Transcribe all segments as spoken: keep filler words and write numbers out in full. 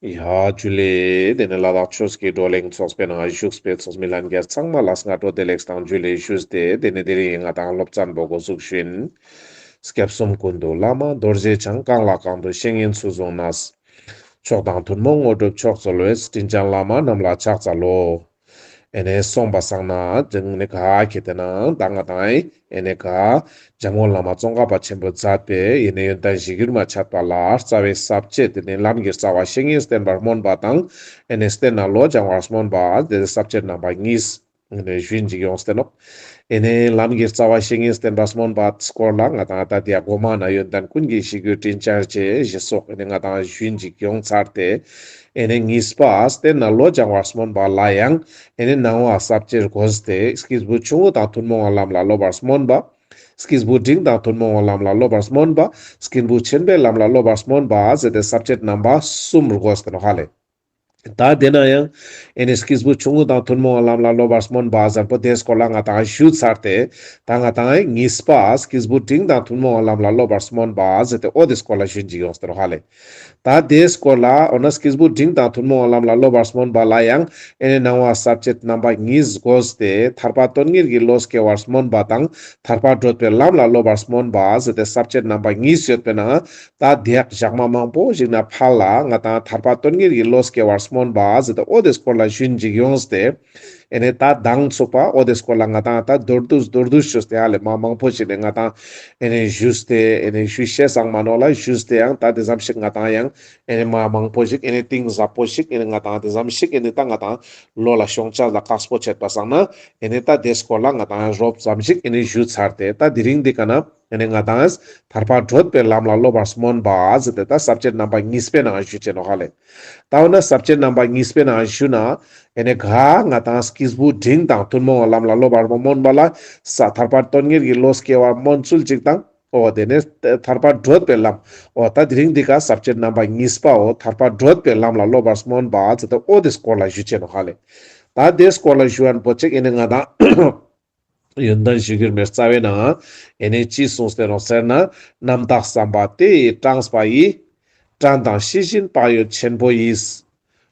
ཡ་ཇུ་ལེ། དེ་ནས་ལ་དྭགས་ཆོས་ཀྱི་བགྲོ་གླེང་ཚོགས་པའི་ནང་བཞུགས་པའི་ཚོགས་མི་ལྷན་རྒྱས་ཚང་མ་ལ་སྔ་དྲོ་བདེ་ལེགས་དང་ཇུ་ལེ་ཞུས་ཏེ། དེ་ནས་དེ་རིང་ང་དང་སློབ་ཚན་པོ་འགོ་འཛུགས་ཞུ་ཡིན། སྐྱབས་གསུམ་ཀུན་འདུས་བླ་མ་རྡོ་རྗེ་འཆང་། གང་ལ་གང་འདུལ་བཤེས་གཉེན་ཚུལ་བཟུང་ནས། མཆོག་དང་ཐུན་མོང་དངོས་གྲུབ་མཆོག་སྩོལ་བའི། དྲིན་ཅན་བླ་མ་རྣམས་ལ་ཕྱག་འཚལ་ལོ། ཨེ་ནས་སོང་པ་སང་ན་དེ་ནས་ག་ཁེ་ཏེ་ན་ད་ང་དང་ཨེ་ནས་ག་འཇམ་མགོན་བླ་མ་ཙོང་ཁ་པ་ཆེན་པོས་མཛད་པའི་ཨེ་ནས་ཡོན་ཏན་གཞིར་གྱུར་མ་འཆད་པ་ལ་རྩ་བའི་ས་བཅད་དེ་ནས་ལམ་གྱི་རྩ་བ་བཤེས་གཉེན་བསྟེན་པར་སྨོན་པ་དང་། ཨེ་ནས་བསྟེན་ནས་བློ་སྦྱང་བར་སྨོན་པ་དེ་ས་བཅད་རྣམ་པ་གཉིས་ཨེ་ནས་ཞུ་ཡིན་ཅིག་ཡོངས་ཏེ་ནོག། ཨེ་ནས་ལམ་གྱི་རྩ་བ་བཤེས་གཉེན་བསྟེན་པར་སྨོན་པ་སྐོར་ལ་ང་དང་ད་དེ་ཡ་གོ་མ་ན་ཡོན་ཏན་ཀུན་གྱི་གཞིར་གྱུར་དྲིན་ཅན་རྗེ་ཞེས་སོགས་ཨེ་ནས་ང་དང་ཞུ་ཡིན་ཅིག་ཡོང་ཚར་ཏེ། ཨེ་ནས་གཉིས་པ་བསྟེན་ནས་བློ་སྦྱང་བར་སྨོན་པ་ལ་ཡང་ཨེ་ནས་ནང་བ་ས་བཅད་བགོས་ཏེ། སྐྱེས་བུ་ཆུང་ངུ་དང་ཐུན་མོང་བའི་ལམ་ལ་སློབ་པར་སྨོན་པ། སྐྱེས་བུ་འབྲིང་དང་ཐུན་མོང་བའི་ལམ་ལ་སློབ་པར་སྨོན་པ། སྐྱེས་བུ་ཆེན་པོའི་ལམ་ལ་སློབ་པར་སྨོན་པ་ཟེར་ཏེ་ས་བཅད་རྣམ་པ་གསུམ་བགོས་ཏེ་ནོག་ཧ་ལེ། ད་དེ་ན་ཡང་ཨེ་ནས་སྐྱེས་བུ་ཆུང་ངུ་དང་ཐུན་མོང་བའི་ལམ་ལ་སློབ་པར་སྨོན་པ་ཟེར་པོ་དེ་སྐོར་ལ་ང་དང་ཞུ་ཚར་ཏེ། ད་ང་དང་ཨེ་གཉིས་པ་སྐྱེས་བུ་འབྲིང་དང་ཐུན་མོང་བའི་ལམ་ལ་སློབ་པར་སྨོན་པ་ཟེར་ཏེ་འོ་དེ་སྐོར་ལ་ཞུ་ཡིན་ཅིག་ཡོངས་ཏེ་ནོག་ཧ་ལེ། ད་དེ་སྐོར་ལ་འོ་ན་སྐྱེས་བུ་འབྲིང་དང་ཐུན་མོང་བའི་ལམ་ལ་སློབ་པར་སྨོན་པ་ལ་ཡང་ཨེ་ནས་ནང་བ་ས་བཅད་རྣམ་པ་གཉིས་བགོས་ཏེ། ཐར་པ་དོན་གཉེར་གྱི་བློ་སྐྱེ་བར་སྨོན་པ་དང་། ཐར་པ་བགྲོད་པའི་ལམ་ལ་སློབ་པར་སྨོན་པ་ཟེར་ཏེ་ས་བཅད་རྣམ་པ་གཉིས་ཡོད་པའི་ནང་ད་དེ་ཡག་ཞག་མ་མང་པོ་ཞིག་ན་ཕར་ལ་ང་དང་ཐར་པ་དོན་གཉེར་གྱི་བློ་སྐྱེ་བར་སྨོན་པ་ཟེར་ཏེ་འོ་དེ་སྐོར་ལ་ཞུ་ཡིན་ཅིག་ཡོངས་ཏེ། ཨེ་ནས་ད་མདང་ཚུག་པ་འོ་དེ་སྐོར་ལ་ང་དང་ད་མདོར་བསྡུས་མདོར་བསྡུས་ཞུས་ཏེ་ཧ་ལེ་མ་མང་པོ་ཞིག་ནས་ང་དང་ཨེ་ནས་ཞུས་ཏེ་ཨེ་ནས་ཞུ་ཤེས་སང་མ་ནོག་ལ་ཞུས་ཏེ་ཡང་ད་དེ་ཙམ་ཞིག་ང་དང་ཡང་ཨེ་ནས་མ་མང་པོ་ཞིག་ཨེ་ནས་གཏིང་ཟབ་པོ་ཞིག་ཨེ་ནས་ང་དང་དེ་ཙམ་ཞིག་ཨེ་ནས་ད་ང་དང་བློ་ལ་ཤོང་ཆ་ལ་དཀགས་པོ་ཆད་པ་སང་ན་ཨེ་ནས་ད་དེ་སྐོར་ལ་ང་དང་རོབ་ཙམ་ཞིག་ཨེ་ནས་ཞུ་ཚར་ཏེ། ད་དེ་རིང་འདི་ཀ་ན་ཨེ་ནས་ང་དང་ཐར་པ་བགྲོད་པའི་ལམ་ལ་སློབ་པར་སྨོན་པ་ཟེར་ཏེ་ད་ས་བཅད་རྣམ་པ་གཉིས་པའི་ནང་ཞུ་ཅེས་ནོག་ཧ་ལེ། ད་འོ་ན་ས་བཅད་རྣམ་པ་གཉིས་པའི་ནང་ཞུ་ན་ཨེ་ནས་ག་ང་དང་སྐྱེས་བུ་འབྲིང་དང་ཐུན་མོང་བའི་ལམ་ལ་སློབ་པར་སྨོན་པ་ལ་ས་ཐར་པ་དོན་གཉེར་གྱི་བློ་སྐྱེ་བ་སྨོན་ཚུལ་གཅིག་དང་། འོ་དེ་ནས་ཐར་པ་བགྲོད་པའི་ལམ། འོ་ད་དེ་རིང་འདི་ཀ་ས་བཅད་རྣམ་པ་གཉིས་པའོ་ཐར་པ་བགྲོད་པའི་ལམ་ལ་སློབ་པར་སྨོན་པ་ཟེར་ཏེ་འོ་དེ་སྐོར་ལ་ཞུ་ཅེས་ནོག་ཧ་ལེ། ད་དེ་སྐོར་ལ་ཞུ་བ་པོ་ཅིག་ཨེ་ནས་ང་དང་ཡོན་ཏན་གཞིར་གྱུར་མའི་རྩ་བའི་ནང་ཨེ་ནས་ཅི་གསུངས་ཏེ་ནོག་ཟེར་ན། རྣམ་དག་བསམ་པ་དེ་ཡིས་དྲངས་པ་ཡིས། དྲན་དང་ཤེས་བཞིན་བག་ཡོད་ཆེན་པོ་ཡིས།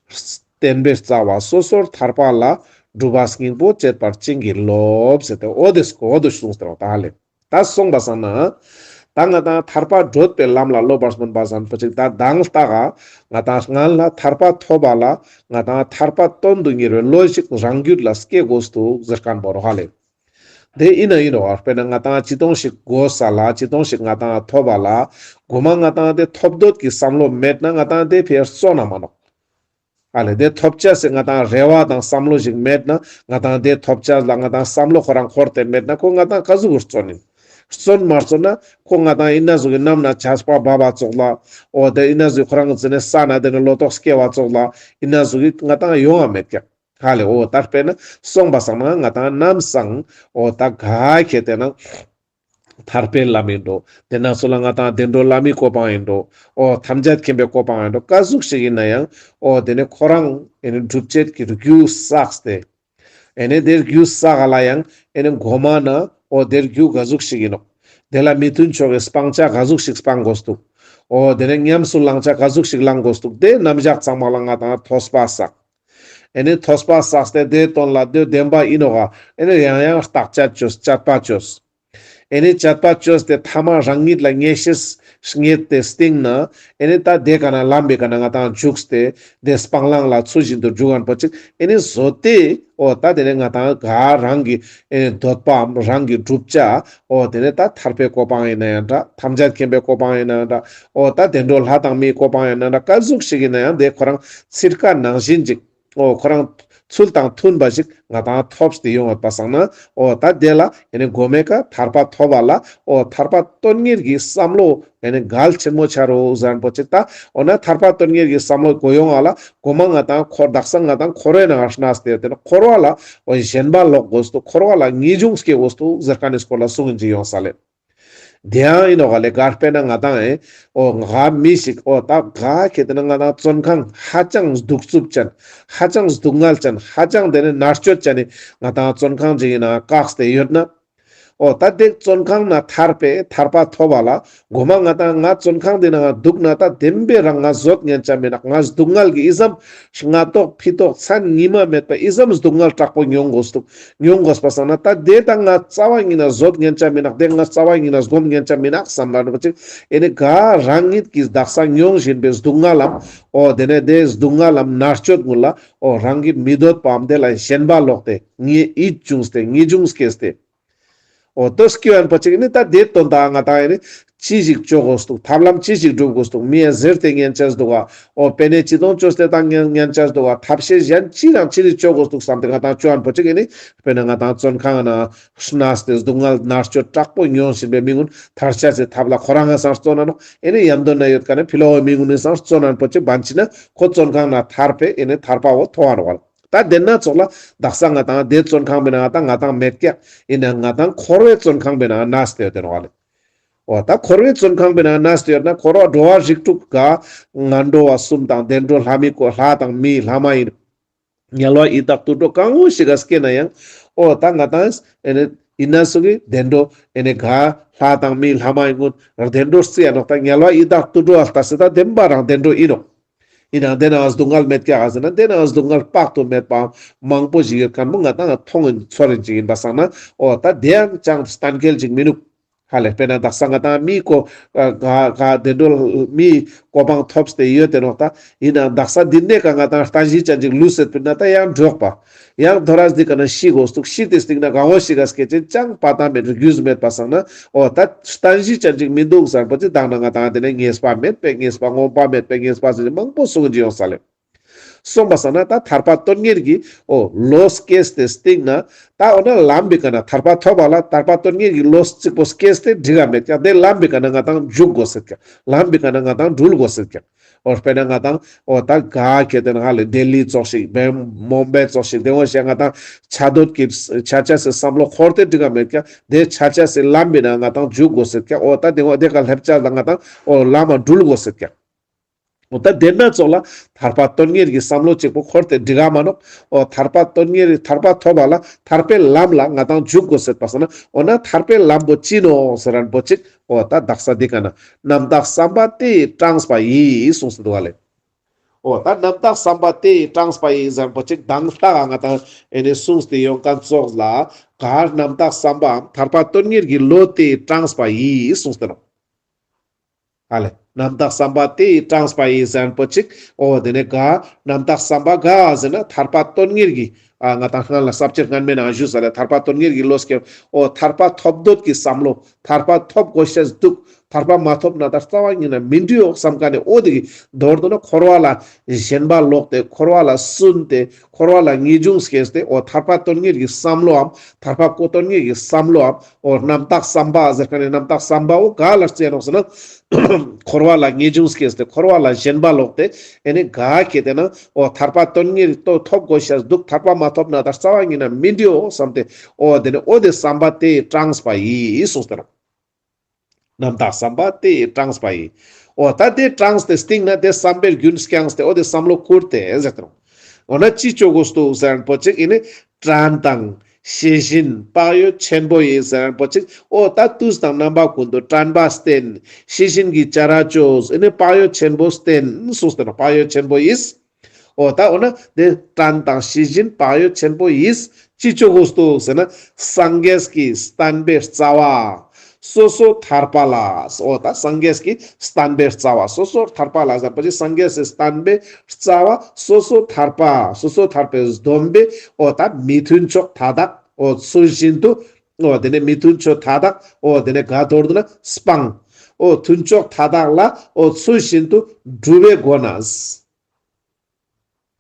བསྟན་པའི་རྩ་བ་སོ་སོར་ཐར་པ་ལ། སྒྲུབ་པ་སྙིང་པོ་བྱེད་པར་བྱིན་གྱིས་རློབས་ཟེར་ཏེ་འོ་དེ་སྐོར་དུ་གསུངས་ཏེ་ནོག་ད་ལེ། ད་སོང་པ་སང་ན་ད་ང་དང་ཐར་པ་བགྲོད་པའི་ལམ་ལ་སློབ་པར་སྨོན་པ་ཟེར་པོ་ཅིག་ད་མདང་ལྟ་ག་ང་དང་སྔན་ལ་ཐར་པ་ཐོབ་པ་ལ་ང་དང་ཐར་པ་དོན་དུ་གཉེར་བའི་བློ་ཞིག་རང་རྒྱུད་ལ་སྐྱེ་དགོས་འདུག་ཟེར་མཁན་པོ་ནོག་ཧ་ལེ། དེ་ཡིན་ན་ཡིན་ནོག་ཨ། དཔེར་ན་ང་དང་ཅི་དོང་ཞིག་དགོས་ས་ལ་ཅི་དོང་ཞིག་ང་དང་ཐོབ་པ་ལ་གོ་མ་ང་དང་དེ་ཐོབ་འདོད་ཀྱི་བསམ་བློ་མེད་ན་ང་དང་དེ་ཕེ་བརྩོན་ན་མ་ནོག་ཨ་ལེ། དེ་ཐོབ་ཅེས་སི་ང་དང་རེ་བ་དང་བསམ་བློ་ཞིག་མེད་ན་ང་དང་དེ་ཐོབ་ཅེས་ལ་ང་དང་བསམ་བློ་ཁོ་རང་འཁོར་ཏེ་མེད་ན་ཁོ་ང་དང་ག་ཟུག་བརྩོན་ཡིན། བརྩོན་མ་བརྩོན་ན་ཁོ་ང་དང་ཡིན་ན་ཟུག་གི་གནམ་ན་ཆར་པ་བབས་པ་ཙོགས་ལ། འོ་དེ་ཡིན་ན་ཟུག་ཁོ་རང་ཚེ་ནས་ས་ན་དེ་ནས་ལོ་ཏོག་སྐྱེ་བ་ཙོགས་ལ་ཡིན་ན་ཟུག་གི་ང་དང་ཡོང་བ་མེད་ཀྱག་ཧ་ལེ། འོ་ད་དཔེར་ན་སོང་པ་སང་ན་ང་དང་ནམ་སང་འོ་ད་ག་ཁེ་ཏེ་ན་ཐར་པའི་ལམ་ཡིན་འགྲོ། དེ་ན་ཚོ་ལ་ང་དང་བདེ་འགྲོ་ལྷ་མིའི་གོ་འཕང་ཡིན་འགྲོ། འོ་ཐམས་ཅད་མཁྱེན་པའི་གོ་འཕང་ཡིན་འགྲོ། ག་ཟུག་ཞིག་ཡིན་ན་ཡང་འོ་དེ་ནས་ཁོ་རང་ཨེ་ནས་སྒྲུབ་བྱེད་ཀྱི་རྒྱུ་བསགས་ཏེ། ཨེ་ནས་དེ་རྒྱུ་བསགས་ལ་ཡང་ཨེ་ནས་གོ་མ་ན་འོ་དེ་རྒྱུ་ག་ཟུག་ཞིག་ཡིན་ནོག་དེ་ལ་མི་མཐུན་ཕྱོགས་ཀྱི་སྤང་བྱ་ག་ཟུག་ཞིག་སྤང་དགོས་འདུག་འོ་དེ་ནས་ཉམས་སུ་བླང་བྱ་ག་ཟུག་ཞིག་བླང་དགོས་འདུག་དེ་རྣམ་གཞག་ཚང་མ་ལ་ང་དང་ཐོས་པ་བསགས། ཨེ་ནས་ཐོས་པ་བསགས་ཏེ་དེའི་དོན་ལ་དེ་བདེན་པ་ཡིན་ནོག་ག་ཨེ་ནས་ཡང་ཡང་བརྟག་དཔྱད་བཅོས་དཔྱད་པ་བཅོས། ཨེ་ནས་དཔྱད་པ་བཅོས་ཏེ་ཐ་མ་རང་ཉིད་ལ་ངེས་ཤེས་རྙེད་དེ་སྟིང་ན་ཨེ་ནས་ད་དེ་ཀ་ན་ལམ་པའི་ཀ་ན་ང་དང་འཇུག་སྟེ་དེ་སྤང་བླང་ལ་ཚུལ་བཞིན་དུ་འཇུག་མཁན་པོ་ཅིག་ཨེ་ནས་བཟོ་སྟེ། འོ་ད་དེ་ནས་ང་དང་ག་རང་གི་ཨེ་ནས་འདོད་པའམ་རང་གི་བསྒྲུབ་བྱ། འོ་དེ་ནས་ད་ཐར་པའི་གོ་འཕང་ཡིན་ན་ཡང་འདྲ། ཐམས་ཅད་མཁྱེན་པའི་གོ་འཕང་ཡིན་ན་ཡང་འདྲ། འོ་ད་བདེ་འགྲོ་ལྷ་དང་མིའི་གོ་འཕང་ཡིན་ན་འདྲ། ག་ཟུག་ཞིག་ཡིན་ན་ཡང་དེ་ཁོ་རང་ཚིར་ཀ་ནང་བཞིན་ཅིག་འོ་ཁོ་རང་ཚུལ་དང་མཐུན་པ་ཞིག་ང་དང་ཐོབ་སྟེ་ཡོང་བ་པ་སང་ན། འོ་ད་དེ་ལ་ཨེ་ནས་གོ་མའི་ཀ་ཐར་པ་ཐོབ་པ་ལ་འོ་ཐར་པ་དོན་གཉེར་གྱི་བསམ་བློ་ཨེ་ནས་གལ་ཆེན་མོ་ཆ་རོགས་ཟེར་མཁན་པོ་ཅིག་ད་འོ་ན་ཐར་པ་དོན་གཉེར་གྱི་བསམ་བློ་གོ་ཡོང་བ་ལ་གོ་མ་ང་དང་འཁོར་དག་ས་ང་དང་འཁོར་བའི་ནང་ང་གནས་ཏེ་ཡོད་དེ་ན་འཁོར་བ་ལ་འོ་ཞེན་པ་ལོག་དགོས་འདུག་འཁོར་བ་ལ་ངེས་འབྱུང་སྐྱེ་དགོས་འདུག་ཟེར་མཁན་ནི་སྐོར་ལ་གསུངས་ཡིན་ཅིག་ཡོང་ས་ལེ། དེ་ཡང་ཡིན་ནོག་ག་ལེ། ག་དཔེར་ན་ང་དང་ཨེ་འོ་ང་མི་ཞིག་འོ་ད་ག་ཁེ་ཏེ་ན་ང་དང་བཙོན་ཁང་ཧ་ཅང་གདུག་རྩུབ་ཅན། ཧ་ཅང་སྡུག་བསྔལ་ཅན། ཧ་ཅང་དེ་ནས་མནར་གཅོད་ཅན་ནི་ང་དང་བཙོན་ཁང་ཅིག་ཡིན་ན་བཀག་སྟེ་ཡོད་ན། འོ་ད་དེ་བཙོན་ཁང་ན་ཐར་པའི་ཐར་པ་ཐོབ་པ་ལ་གོ་མ་ང་ཏང་ང་བཙོན་ཁང་དེ་ནང་འདུག་ན་ད་བདེན་པའི་རང་ང་བཟོད་ཉན་ཆ་མེད་ན། ང་སྡུག་བསྔལ་གྱི་ཨི་ཙམ་སྔ་ཏོག་ཕི་ཏོག་མཚན་ཉི་མ་མེད་པ་ཨི་ཙམ་སྡུག་བསྔལ་དྲག་པོ་མྱོང་དགོས་འདུག་མྱོང་དགོས་པ་སང་ན་ད་དེ་ད་ང་རྩ་བ་ཉིད་ན་བཟོད་ཉན་ཆ་མེད་ན། དེ་ང་རྩ་བ་ཉིད་ན་སྒོམ་ཉན་ཆ་མེད་ན་བསམ་ལ་ནོ་པ་ཅིག་ཨེ་ནི་ག་རང་ཉིད་ཀྱིས་དག་ས་མྱོང་བཞིན་པའི་སྡུག་བསྔལ་ལམ། འོ་དེ་ནས་དེ་སྡུག་བསྔལ་ལམ་མནར་གཅོད་ཀུན་ལ་འོ་རང་གི་མི་འདོད་པའམ་དེ་ལ་ཞེན་པ་ལོག་སྟེ་ངེས་ཡིད་བྱུང་སྟེ་ངེས་འབྱུང་སྐྱེས་ཏེ། འོ་དོ་སྐྱེ་བ་ཡིན་པ་ཅིག་ནི་ད་དེ་དོན་དག་ང་ཏང་ཡིན་ནི་ཅི་ཞིག་བཅོ་དགོས་འདུག་ཐབས་ལམ་ཅི་ཞིག་སྒྲུབ་དགོས་འདུག་མི་ཡ་ཟེར་ཏེ་ཉན་ཆས་འདུག་ག་འོ་དཔེ་ནས་ཅི་དོན་བཅོས་ཏེ་ད་ཉན་ཉན་ཆས་འདུག་ག་ཐབས་ཤེས་གཞན་ཅི་རང་ཅི་རིགས་བཅོ་དགོས་འདུག་བསམ་སྟེ་ང་ཏང་བཅོ་ཡིན་པ་ཅིག་ཡིན་ནི། དཔེར་ན་ང་ཏང་བཙོན་ཁང་ན་གནས་ཏེ་སྡུག་བསྔལ་མནར་གཅོད་དྲག་པོ་མྱོང་བཞིན་པའི་མི་ཀུན་ཐར་ཆ་སི་ཐབས་ལ་ཁོ་རང་ང་སང་བརྩོན་ན་ནོ། ཨེ་ནི་ཡམ་དོ་ན་ཡོད་ཀ་ནས་ཕི་ལོག་མི་ཀུན་ནི་སང་བརྩོན་ན་པོ་ཅིག་བན་ཅི་ན་ཁོ་བཙོན་ཁང་ན་ཐར་པའི་ཨེ་ནི་ཐར་པ་བོ་ཐོབ་པ་ནོ་བ་ལ། ད་དེ་ན་ཙོགས་ལ་དག་ས་ང་ཏང་དེ་བཙོན་ཁང་མི་ན་ང་ཏང་ང་ཏང་མེད་ཀྱག་ཡིན་ན་ང་ཏང་འཁོར་བའི་བཙོན་ཁང་མི་ན་གནས་ཏེ་ཡོད་དེ་ནོ་བ་ལ། འོ་ད་འཁོར་བའི་བཙོན་ཁང་མི་ན་གནས་ཏེ་ཡོད་ན་འཁོར་བ་འགྲོ་བ་རིགས་དྲུག་ག་ངན་འགྲོ་བ་གསུམ་དང་བདེ་འགྲོ་ལྷ་མི་ཀོ་ལྷ་དང་མི་ལྷ་མ་ཡིན། དམྱལ་བ་ཡི་དྭགས་དུད་འགྲོ་གང་བོ་ཞིག་ག་སྐྱེ་ན་ཡང་། འོ་ད་ང་ཏང་ཨེ་ནི་ཡིན་ན་སུ་གི་བདེ་འགྲོ་ཨེ་ནི་ག་ལྷ་དང་མི་ལྷ་མ་ཡིན་ཀུན་བདེ་འགྲོ་རྩི་ཡ་ནོག་ད་དམྱལ་བ་ཡི་དྭགས་དུད་འགྲོ་བ་ལྟ་སི་ད་བདེན་པ་རང་བདེ་འགྲོ་ཡིན་ནོག་ཡིན་ནའང་དེ་ན་སྡུག་བསྔལ་མེད་ཀྱག་ག་ཟེར་ན་དེ་ན་སྡུག་བསྔལ་དཔག་ཏུ་མེད་པ་མང་པོ་ཞིག་ཡོད་མཁན་པོ་ང་ཏང་མཐོང་ཚོར་ཡིན་ཅིག་ཡིན་པ་སང་ན། འོ་ད་དེ་ཡང་ཅང་གཏན་འཁེལ་ཅིག་མི་ནུག་ཧ་ལས་དཔེར་ན་དག་ས་ང་ཏང་མིའི་གོ་ག་ག་བདེ་འགྲོ་མིའི་གོ་འཕང་ཐོབ་སྟེ་ཡོད་དེ་ནོག་ད་ཡིན་ནའང་དག་ས་འདི་ནས་ཀ་ང་ཏང་རྟ་ཞིག་ཅན་ཅིག་ལུས་སེད་པིན་ན་ད་ཡང་འགྲོགས་པ། ཡང་ཐོ་རས་འདི་ཀ་ན་ཤི་དགོས་འདུག་ཤི་སྟེ་སྟིང་ན་གང་བོ་ཞིག་ག་སྐྱེ་ཅན་ཅང་པ་ཏ་མེད་རྒྱུས་མེད་པ་སང་ན། འོ་ད་རྟ་ཞིག་ཅན་ཅིག་མི་འདུག་ཟེར་པོ་ཅིག་དག་ན་ང་ཏང་དེ་ནས་ངེས་པ་མེད་པའི་ངེས་པ་ངོམས་པ་མེད་པའི་ངེས་པ་ཟེར་མང་པོ་གསུང་གི་ཡོང་ས་ལེ། སོང་པ་སང་ན་ད་ཐར་པ་དོན་གཉེར་གྱི་འོ་བློ་སྐྱེས་ཏེ་སྟིང་ན་ད་འོ་ན་ལམ་པའི་ཀ་ན་ཐར་པ་ཐོབ་པ་ལ་ཐར་པ་དོན་གཉེར་གྱི་བློ་གཅིག་པོ་སྐྱེས་ཏེ་འགྲིག་ག་མེད་ཀྱག་དེ་ལམ་པའི་ཀ་ན་ང་ཏང་འཇུག་དགོས་སེད་ཀྱག་ལམ་པའི་ཀ་ན་ང་ཏང་འགྲུལ་དགོས་སེད་ཀྱག་འོ་དཔེར་ན་ང་ཏང་འོ་ད་ག་ཁེ་ཏེ་ན་ཧ་ལས་ལྡི་ལི་ཙོགས་ཤིག་བེ་མོམ་བེ་ཙོགས་ཤིག་དེ་འོ་ཞེས་ང་ཏང་ཆ་འདོད་ཀྱི་ཆ་ཆ་སི་བསམ་བློ་འཁོར་ཏེ་འགྲིག་ག་མེད་ཀྱག་དེ་ཆ་ཆ་སི་ལམ་པའི་ན་ང་ཏང་འཇུག་དགོས་སེད་ཀྱག་འོ་ད་དེ་འོ་དེ་ཀ་སླེབས་ཆ་ལ་ང་ཏང་འོ་ལམ་མ་འགྲུལ་དགོས་སེད་ཀྱག་འོ་ད་དེ་ན་ཙོགས་ལ་ཐར་པ་དོན་གཉེར་གྱི་བསམ་བློ་གཅིག་པོ་འཁོར་ཏེ་འགྲིག་ག་མ་ནོག་འོ་ཐར་པ་དོན་གཉེར་ཐར་པ་ཐོབ་པ་ལ་ཐར་པའི་ལམ་ལ་ང་ཏང་འཇུག་དགོས་སེད་པ་སང་ན། འོ་ན་ཐར་པའི་ལམ་པོ་ཅི་ནོག་ཟེར་རན་པོ་ཅིག་འོ་ད་དག་ས་འདི་ཀ་ན་རྣམ་དག་བསམ་པ་དེ་ཡིས་དྲངས་པ་ཡིས་གསུངས་ཏེ་འདུག་ག་ལེ། འོ་ད་རྣམ་དག་བསམ་པ་དེ་ཡིས་དྲངས་པ་ཡིས་ཟེར་རན་པོ་ཅིག་དང་ལྷག་ག་ང་ཏང་ཨེ་ནི་གསུངས་ཏེ་ཡོང་མཁན་ཙོགས་ལ་ག་རྣམ་དག་བསམ་པའམ་ཐར་པ་དོན་གཉེར་གྱི་བློ་དེ་ཡིས་དྲངས་པ་ཡིས་གསུངས་ཏེ་ནོག་ཧ་ལས། རྣམ་དག་བསམ་པ་དེ་ཡིས་དྲངས་པ་ཡིས་ཟེར་རན་པོ་ཅིག་འོ་དེ་ནས་ག་རྣམ་དག་བསམ་པ་ག་ཟེར་ན་ཐར་པ་དོན་གཉེར་གྱི་ཨ་ང་ཏང་སྔན་ལ་ས་བཅད་སྔན་མའི་ནང་ཞུས་ས་ལེ། ཐར་པ་དོན་གཉེར་གྱི་བློ་སྐྱེ་འོ་ཐར་པ་ཐོབ་འདོད་ཀྱི་བསམ་བློ་ཐར་པ་ཐོབ་དགོས་ཤེས་འདུག་ཐར་པ་མ་ཐོབ་ན་ད་རྩ་བ་ཉིད་ན་མི་འགྲིག་འོ་བསམ་མཁན་ནི་འོ་དེ་གི་མདོར་བསྡུ་ན་འཁོར་བ་ལ་ཞེན་པ་ལོག་སྟེ་འཁོར་བ་ལ་སུན་ཏེ་འཁོར་བ་ལ་ངེས་འབྱུང་སྐྱེས་ཏེ་འོ་ཐར་པ་དོན་གཉེར་གྱི་བསམ་བློའམ་ཐར་པ་ཀོ་དོན་གཉེར་གྱི་བསམ་བློའམ། འོ་རྣམ་དག་བསམ་པ་ཟེར་མཁན་ནི་རྣམ་དག་བསམ་པ་འོ་ག་ལ་རྩི་ཡ་ནོག་ཟེར་ན། འཁོར་བ་ལ་ངེས་འབྱུང་སྐྱེས་ཏེ་འཁོར་བ་ལ་ཞེན་པ་ལོག་སྟེ་ཨེ་ནི་ག་ཁེ་ཏེ་ན་འོ་ཐར་པ་དོན་གཉེར་ཏོ་ཐོབ་དགོས་ཤེས་འདུག་ཐར་པ་མ་ཐོབ་ན་ད་རྩ་བ་ཉིད་ན་མི་འགྲིག་འོ་བསམ་སྟེ་འོ་དེ་ནི་འོ་དེ་བསམ་པ་དེ་ཡིས་དྲངས་པ་ཡིས་གསུངས་ཏེ་ནོག་རྣམ་དག་བསམ་པ་དེ་ཡིས་དྲངས་པ་ཡིས། འོ་ད་དེ་དྲངས་ཏེ་སྟིང་ན་དེ་བསམ་པའི་རྒྱུན་བསྐྱངས་ཏེ་འོ་དེ་བསམ་བློ་ཁུར་ཏེ་ཟེར་ཏེ་ནོག་འོ་ན་ཅི་བཅོ་དགོས་འདུག་ཟེར་རན་པོ་ཅིག་ཨེ་ནི་དྲན་དང་ཤེས་བཞིན་བག་ཡོད་ཆེན་པོ་ཡིས་ཟེར་རན་པོ་ཅིག་འོ་ད་དུས་དང་རྣམ་པ་ཀུན་ཏུ་དྲན་པ་བསྟེན། ཤེས་བཞིན་གྱིས་བྱ་ར་བཅོས། ཨེ་ནི་བག་ཡོད་ཆེན་པོ་བསྟེན་གསུངས་ཏེ་ནོག་བག་ཡོད་ཆེན་པོ་ཡིས། འོ་ད་འོ་ན་དེ་དྲན་དང་ཤེས་བཞིན་བག་ཡོད་ཆེན་པོ་ཡིས་ཅི་བཅོ་དགོས་འདུག་ཟེར་ན། སངས་རྒྱས་ཀྱི་བསྟན་པའི་རྩ་བ་སོ་སོ་ཐར་པ་ལ། འོ་ད་སངས་རྒྱས་ཀྱི་བསྟན་པའི་རྩ་བ་སོ་སོ་ཐར་པ་ལ་ཟེར་པ་ཅིག་སངས་རྒྱས་ཀྱི་བསྟན་པའི་རྩ་བ་སོ་སོ་ཐར་པ་སོ་སོ་ཐར་པའི་སྡོམ་པའི་འོ་ད་མི་མཐུན་ཕྱོགས་མཐའ་དག་འོ་ཚུལ་བཞིན་དུ་འོ་དེ་ནས་མི་མཐུན་ཕྱོགས་མཐའ་དག་འོ་དེ་ནས་ག་མདོར་བསྡུ་ན་སྤང་། འོ་མཐུན་ཕྱོགས་མཐའ་དག་ལ་འོ་ཚུལ་བཞིན་དུ་སྒྲུབ་པའི་སྒོ་ནས།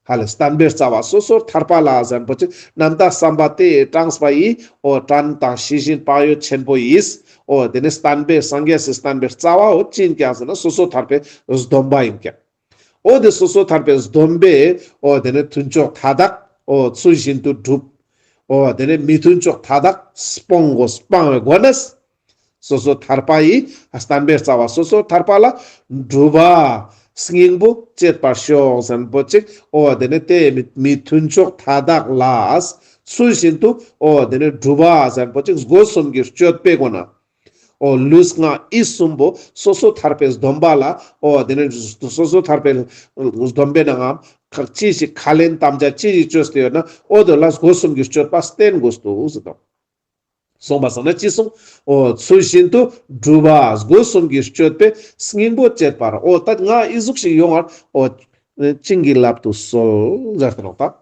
ཧ་ལས་བསྟན་པའི་རྩ་བ་སོ་སོར་ཐར་པ་ལ་ཟེར་རན་པོ་ཅིག་རྣམ་དག་བསམ་པ་དེ་ཡིས་དྲངས་པ་ཡིས། འོ་དྲན་དང་ཤེས་བཞིན་བག་ཡོད་ཆེན་པོ་ཡིས། འོ་དེ་ནི་བསྟན་པའི་སངས་རྒྱས་སི་བསྟན་པའི་རྩ་བ་འོ་ཅི་ཡིན་ཀྱག་ཟེར་ན་སོ་སོ་ཐར་པའི་སྡོམ་པ་ཡིན་ཀྱག་འོ་དེ་སོ་སོ་ཐར་པའི་སྡོམ་པའི་འོ་དེ་ནི་མཐུན་ཕྱོགས་མཐའ་དག་འོ་ཚུལ་བཞིན་དུ་སྒྲུབ། འོ་དེ་ནི་མི་མཐུན་ཕྱོགས་མཐའ་དག་སྤོང་དགོས་སྤང་བའི་སྒོ་ནས། སོ་སོ་ཐར་པ་ཡི་བསྟན་པའི་རྩ་བ་སོ་སོ་ཐར་པ་ལ་སྒྲུབ་པ་སྙིང་པོ་བྱེད་པར་ཤོག་ཟེར་རན་པོ་ཅིག་འོ་དེ་ནི་དེ་མི་མི་མཐུན་ཕྱོགས་མཐའ་དག་ལ་ ཚུལ་བཞིན་དུ་འོ་དེ་ནས་སྒྲུབ་པ་ཟེར་པོ་ཅིག་སྒོ་གསུམ་གྱི་སྤྱོད་པའི་སྒོ་ནས། འོ་ལུས་ངག་ཡིད་གསུམ་པོ་སོ་སོ་ཐར་པའི་སྡོམ་པ་ལ། འོ་དེ་ནས་སོ་སོ་ཐར་པའི་སྡོམ་པའི་ནང་ང་ཅི་ཞིག་ཁས་ལེན་དམ་བཅའ་ཅི་ཞིག་བཅོས་ཏེ་ཡོད་ན། འོ་དེ་ལ་སྒོ་གསུམ་གྱི་སྤྱོད་པ་བསྟེན་དགོས་འདུག་ཟེར་དོ། སོང་པ་སང་ན་ཅི་གསུངས། འོ་ཚུལ་བཞིན་དུ་སྒྲུབ་པ་སྒོ་གསུམ་གྱི་སྤྱོད་པའི་སྙིང་པོ་བྱེད་པར། འོ་ད་ང་ཨི་ཟུག་ཞིག་ཡོང་བར་འོ་བྱིན་གྱིས་བརླབ་ཏུ་གསོལ་ཟེར་ཏེ་ནོག་ད།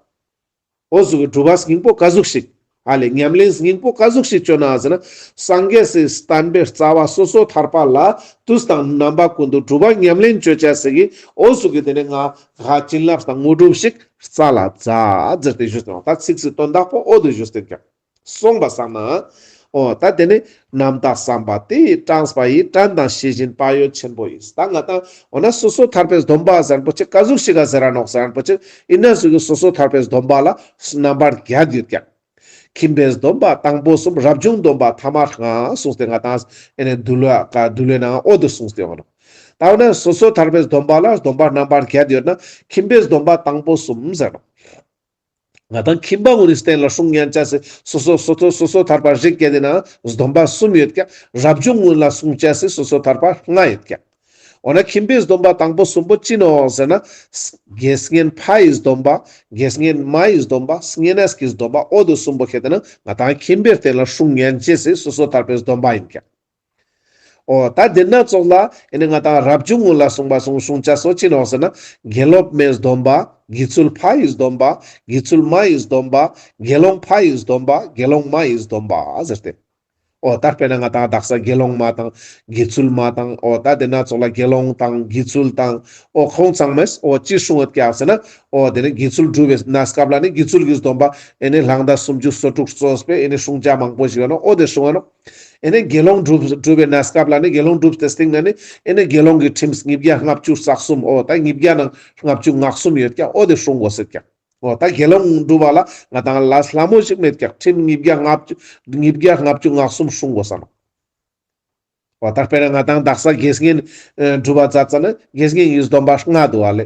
འོ་ཟུག་གི་སྒྲུབ་པ་སྙིང་པོ་ག་ཟུག་ཞིག་ཨ་ལེ་ཉམས་ལེན་སྙིང་པོ་ག་ཟུག་ཞིག་བཅོ་ན་ཟེར་ན། སངས་རྒྱས་སི་བསྟན་པའི་རྩ་བ་སོ་སོ་ཐར་པ་ལ་དུས་དང་རྣམ་པ་ཀུན་ཏུ་སྒྲུབ་པ་ཉམས་ལེན་བཅོ་བྱ་ཟེར་གི། འོ་ཟུག་གི་དེ་ནས་ང་ང་བྱིན་རླབས་དང་དངོས་གྲུབ་ཞིག་རྩ་ལ་འཛག་ཟེར་ཏེ་ཞུས་ཏེ་ནོག་ད། ཚིག་སི་དོན་དག་པོ་འོ་དེ་ཞུས་ཏེ་ཀྱང་། སོང་པ་སང་ན། འོ་ད་དེ་ནི་རྣམ་དག་བསམ་པ་དེ་ཡིས་དྲངས་པ་ཡི། དྲན་དང་ཤེས་བཞིན་བག་ཡོད་ཆེན་པོ་ཡིས། ད་ང་དང་འོ་ན་སོ་སོ་ཐར་པའི་སྡོམ་པ་ཟེར་པོ་ཅིག་ག་ཟུག་ཞིག་ག་ཟེར་ར་ནོག་ཟེར་པོ་ཅིག་ཡིན་ན་ཟུག་གི་སོ་སོ་ཐར་པའི་སྡོམ་པ་ལ་རྣམ་པ་བརྒྱད་ཡོད་ཀྱག། ཁྱིམ་པའི་སྡོམ་པ་དང་པོ་གསུམ། རབ་བྱུང་སྡོམ་པ་ཐ་མ་ལྔ་གསུངས་ཏེ་ང་དང་ཨེ་ནི་འདུལ་བ་ཀ་འདུལ་བའི་ནང་འོ་དེ་གསུངས་ཏེ་ཡོད་ནོག། ད་འོ་ན་སོ་སོ་ཐར་པའི་སྡོམ་པ་ལ་སྡོམ་པ་རྣམ་པ་བརྒྱད་ཡོད་ན་ཁྱིམ་པའི་སྡོམ་པ་དང་པོ་གསུམ་ཟེར་ནོག། ང་དང་ཁྱིམ་པ་ངོ་ནི་རྟེན་ལ་སྲུང་ཉན་ཅེས་སི་སོ་སོ་སོ་སོ་སོ་སོ་ཐར་པ་རིགས་བརྒྱད་དེ་ན་སྡོམ་པ་གསུམ་ཡོད་ཀྱག། རབ་བྱུང་ངོ་ལ་སྲུང་ཅེས་སི་སོ་སོ་ཐར་པ་ལྔ་ཡོད་ཀྱག། འོ་ན་ཁྱིམ་པའི་སྡོམ་པ་དང་པོ་གསུམ་པོ་ཅི་ནོག་ཟེར་ན། དགེ་བསྙེན་ཕ་ཡི་སྡོམ་པ། དགེ་བསྙེན་མ་ཡི་སྡོམ་པ། བསྙེན་གནས་ཀྱི་སྡོམ་པ། འོ་དེ་གསུམ་པོ་ཁྱེར་ཏེ་ན་ང་དང་ཁྱིམ་པའི་རྟེན་ལ་སྲུང་ཉན་ཅེས་སི་སོ་སོ་ཐར་པའི་སྡོམ་པ་ཡིན་ཀྱག། འོ་ད་དེ་ན་ཙོགས་ལ་ཨེ་ནི་ང་དང་རབ་བྱུང་ངོ་ལ་སྲུང་བ་སྲུང་སྲུང་ཅེས་སོ་ཅི་ནོག་ཟེར་ན། དགེ་སློབ་མའི་སྡོམ་པ། དགེ་ཚུལ་ཕ་ཡི་སྡོམ་པ། དགེ་ཚུལ་མ་ཡི་སྡོམ་པ། དགེ་སློང་ཕ་ཡི་སྡོམ་པ། དགེ་སློང་མ་ཡི་སྡོམ་པ་ཟེར་ཏེ། འོ་ད་དཔེར་ན་ང་དང་དག་ས་དགེ་སློང་མ་དང་དགེ་ཚུལ་མ་དང་། འོ་ད་དེ་ན་ཙོགས་ལ་དགེ་སློང་དང་དགེ་ཚུལ་དང་། འོ་ཁོང་ཚང་མས་འོ་ཅི་སྲུང་ཡོད་ཀྱག་ཟེར་ན། འོ་དེ་ནི་དགེ་ཚུལ་སྒྲུབ་པའི་གནས་སྐབས་ལ་ནི་དགེ་ཚུལ་གྱི་སྡོམ་པ་ཨེ་ནི་ལྷ་ང་དང་སུམ་ཅུ་སོ་དྲུག་གཙོས་པའི་ཨེ་ནི་སྲུང་བྱ་མང་པོ་ཞིག་ཡོད་ནོག། འོ་དེ་སྲུང་ཡོད་ནོག། ཨེ་ནི་དགེ་སློང་སྒྲུབ་སྒྲུབ་པའི་གནས་སྐབས་ལ་ནི་དགེ་སློང་སྒྲུབ་སྟེ་སྟིང་ན་ནི་ཨེ་ནི་དགེ་སློང་གི་ཁྲིམས་ཉིས་བརྒྱ་ལྔ་བཅུ་རྩ་གསུམ། འོ་ད་ཉིས་བརྒྱ་ནང་ལྔ་བཅུ་ང་གསུམ་ཡོད་ཀྱག། འོ་དེ་སྲུང་དགོས་ཟེར་ཀྱག། འོ་ད་དགེ་སློང་སྒྲུབ་པ་ལ་ང་དང་ལ་ལ་མོ་ཞིག་མེད་ཀྱག། ཁྲིམས་ཉིས་བརྒྱ་ལྔ་བཅུ་ཉིས་བརྒྱ་ལྔ་བཅུ་ང་གསུམ་སྲུང་དགོས་ས་ནོག། འོ་ད་དཔེར་ན་ང་དང་དག་ས་དགེ་བསྙེན་ཨེ་སྒྲུབ་པ་མཛད་ཙ་ན་དགེ་བསྙེན་གྱི་སྡོམ་པ་ལྔ་འདུག་པ་ལེ།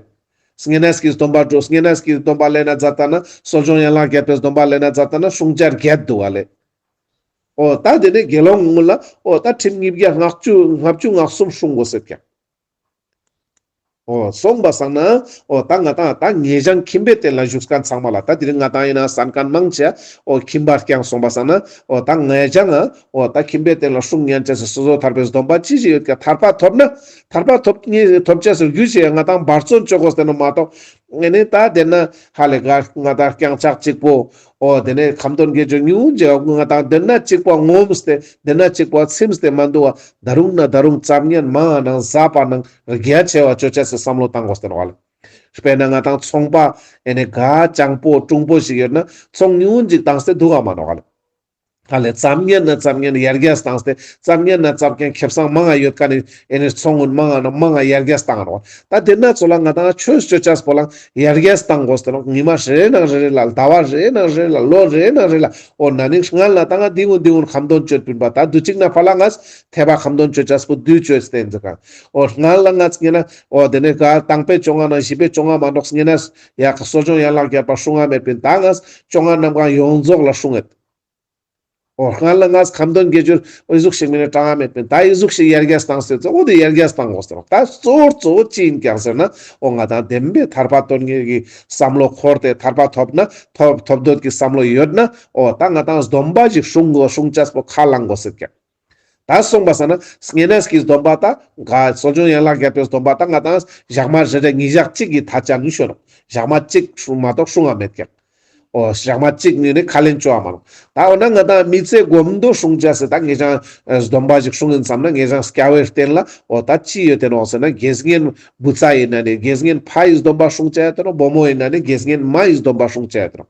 བསྙེན་གནས་ཀྱི་སྡོམ་པ་སྒྲུབ། བསྙེན་གནས་ཀྱི་སྡོམ་པ་ལེན་ན་མཛད་ཙ་ན་གསོ་སྦྱོང་ཡན་ལག་བརྒྱད་པའི་སྡོམ་པ་ལེན་ན་མཛད་ཙ་ན་སྲུང་བྱ་བརྒྱད་འདུག་པ་ལེ། འོ་ད་དེ་ནི་དགེ་སློང་ངོ་ལ་འོ་ད་ཁྲིམས་ཉིས་བརྒྱ་ལྔ་བཅུ་ལྔ་བཅུ་ང་གསུམ་སྲུང་དགོས་ཟེར་ཀྱག། འོ་སོང་པ་སང་ན་འོ་ད་ང་དང་ད་ངེད་ཅག་ཁྱིམ་པའི་རྟེན་ལ་བཞུགས་མཁན་ཚང་མ་ལ། ད་དེ་རིང་ང་དང་ཡིན་ན་གསན་མཁན་མང་ཆེ་འོ་ཁྱིམ་པ་རྐྱང་། སོང་པ་སང་ན་འོ་ད་ངེད་ཅག་ང་འོ་ད་ཁྱིམ་པའི་རྟེན་ལ་སྲུང་ཉན་ཅེས་སི་སོ་སོ་ཐར་པའི་སྡོམ་པ་ཅི་ཞིག་ཡོད་ཀྱག། ཐར་པ་ཐོབ་ན་ཐར་པ་ཐོབ་ངེས་ཐོབ་ཅེས་སི་རྒྱུ་ཅིག་ང་དང་འབད་བརྩོན་བཅོ་དགོས་ཏེ་ནོག་མ་གཏོགས། ཨེ་ནི་ད་དེ་ན་ཧ་ལས་ཀ་ང་དང་རྐྱང་ཕྱག་གཅིག་པོ། འོ་དེ་ནས་ཁ་འདོན་དགེ་སྦྱོར་ཉུང་ངུ་ཅིག་ང་དང་དེ་ན་གཅིག་པོ་ངོམས་ཏེ་དེ་ན་གཅིག་པོ་ཚིམས་ཏེ་མ་འདུག་པ། ད་རུང་ན་ད་རུང་ཙམ་ཉན་མང་ང་ནང་ཟབ་པ་ནང་རྒྱ་ཆེ་བ་བཅོ་ཅེས་སི་བསམ་བློ་བཏང་དགོས་ཏེ་ནོག་པ་ལེ། དཔེར་ན་ང་དང་ཚོང་པ་ཨེ་ནི་ག་སྤྱང་པོ་གྲུང་པོ་ཞིག་ཡོད་ན་ཚོང་ཉུང་ངུ་ཅིག་བཏང་སྟེ་འདུག་ག་མ་ནོག་པ་ལེ། ཧ་ལས་ཙམ་ཉན་ན་ཙམ་ཉན་ཡར་རྒྱས་བཏང་སྟེ་ཙམ་ཉན་ན་ཙམ་ཀྱང་ཁེ་བཟང་མང་ང་ཡོད་མཁན་ནི་ཨེ་ནི་ཚོང་ངུན་མང་ང་ནང་མང་ང་ཡར་རྒྱས་བཏང་ང་ནོག། ད་དེ་ན་ཙོགས་ལ་ང་དང་ཆོས་བཅོ་ཅེས་པོ་ལ་ཡར་རྒྱས་བཏང་དགོས་ཏེ་ནོག། ཉི་མ་རེ་ནང་རེ་རེ་ལ་ཟླ་བ་རེ་ནང་རེ་རེ་ལ་ལོ་རེ་ནང་རེ་ལ་འོ་ན་ནིང་སྔན་ལ་ད་ང་འདི་ཀུན་འདི་ཀུན་ཁ་འདོན་བཅོས་པིན་པ། ད་དུས་གཅིག་ན་ཕ་ལ་ང་ཐེ་བ་ཁ་འདོན་བཅོ་ཅེས་པོ་དུས་བཅོས་ཏེ་ཡིན་ཟེར་ག། འོ་སྔན་ལ་ང་ངེ་ན་འོ་དེ་ནས་ག་དང་པོའི་བཅོ་ལྔ་ནང་བཞི་པའི་བཅོ་ལྔ་མ་གཏོགས་ངེ་ན་ཡ་ག་གསོ་སྦྱོང་ཡན་ལག་བརྒྱད་པ་སྲུང་ང་མེད་པིན། ད་ང་བཅོ་ལྔ་ནམ་གང་ཡོངས་རྫོགས་ལ་སྲུང་ངེད། འོ་སྔན་ལ་ང་ཁ་འདོན་དགེ་སྦྱོར་འོ་ཟུག་ཞིག་མིན་ན་གྲངས་ང་མེད་པིན། ད་འི་ཟུག་ཞིག་ཡར་རྒྱས་བཏང་ཟེར་ཙང་འོ་དེ་ཡར་རྒྱས་བཏང་དགོས་ཟེར་ནོག། ད་གཙོ་བོ་གཙོ་བོ་ཅི་ཡིན་ཀྱག་ཟེར་ན་འོ་ང་དང་བདེན་པའི་ཐར་པ་དོན་གཉེར་གྱི་བསམ་བློ་འཁོར་ཏེ་ཐར་པ་ཐོབ་ན་ཐོབ་ཐོབ་འདོད་ཀྱི་བསམ་བློ་ཡོད་ན་འོ་ད་ང་དང་སྡོམ་པ་ཞིག་སྲུང་དགོས། སྲུང་ཅེས་པོ་ཁས་བླང་དགོས་ཟེར་ཀྱག། ད་སོང་པ་སང་ན་བསྙེན་གནས་ཀྱི་སྡོམ་པ་ད་ག་གསོ་སྦྱོང་ཡན་ལག་བརྒྱད་པའི་སྡོམ་པ་ད་ང་དང་ཞག་མ་རེ་རེ་ཉིས་ཞག་གཅིག་གི་ཐ་ཆ་ནི་ཤོར་ནོག། ཞག་མ་གཅིག་སྲུང་མ་གཏོགས་སྲུང་ང་མེད་ཀྱག། འོ་ཞག་མ་གཅིག་ནི་ནི་ཁས་ལེན་བཅོ་བ་མ་ནོག། ད་འོ་ན་ང་དང་མི་ཚེ་གོམ་དུ་སྲུང་ཅེས་སི་ད་ངེ་ཅག་སྡོམ་པ་ཞིག་སྲུང་ཡིན་བསམ་ན་ངེ་ཅག་སྐྱ་བོའི་རྟེན་ལ་འོ་ད་ཅི་ཡོད་དེ་ནོག་ཟེར་ན་དགེ་བསྙེན་བུ་ཚ་ཡིན་ན་ནི་དགེ་བསྙེན་ཕ་ཡི་སྡོམ་པ་སྲུང་ཅེས་ཡོད་དེ་ནོག། བུ་མོ་ཡིན་ན་ནི་དགེ་བསྙེན་མ་ཡི་སྡོམ་པ་སྲུང་ཅེས་ཡོད་དེ་ནོག།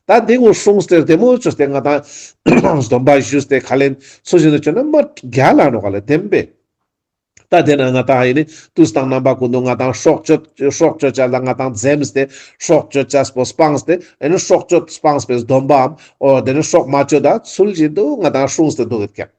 ད་འདི་ཀུན་སྲུང་སྟེ་བདེ་མོ་བཅོས་ཏེ་ང་དང་སྡོམ་པ་ཞུས་ཏེ་ཁས་ལེན་ཚུལ་བཞིན་དུ་བཅོས་ན་མ་རྒྱལ་ལ་ནོག་ག་ལེ་བདེན་པས། ད་དེ་ན་ང་དང་ཡིན་ནི་དུས་དང་རྣམ་པ་ཀུན་ཏུ་ང་དང་སྲོག་གཅོད་སྲོག་གཅོད་ཅེས་ལ་ང་དང་འཛེམས་ཏེ་སྲོག་གཅོད་ཅེས་པོ་སྤངས་ཏེ་ཨེ་ནི་སྲོག་གཅོད་སྤངས་པའི་སྡོམ་པའམ་འོ་དེ་ནི་སྲོག་མ་གཅོད་ད་ཚུལ་བཞིན་དུ་ང་དང་སྲུངས་ཏེ་འདུག་གི་ཀྱག།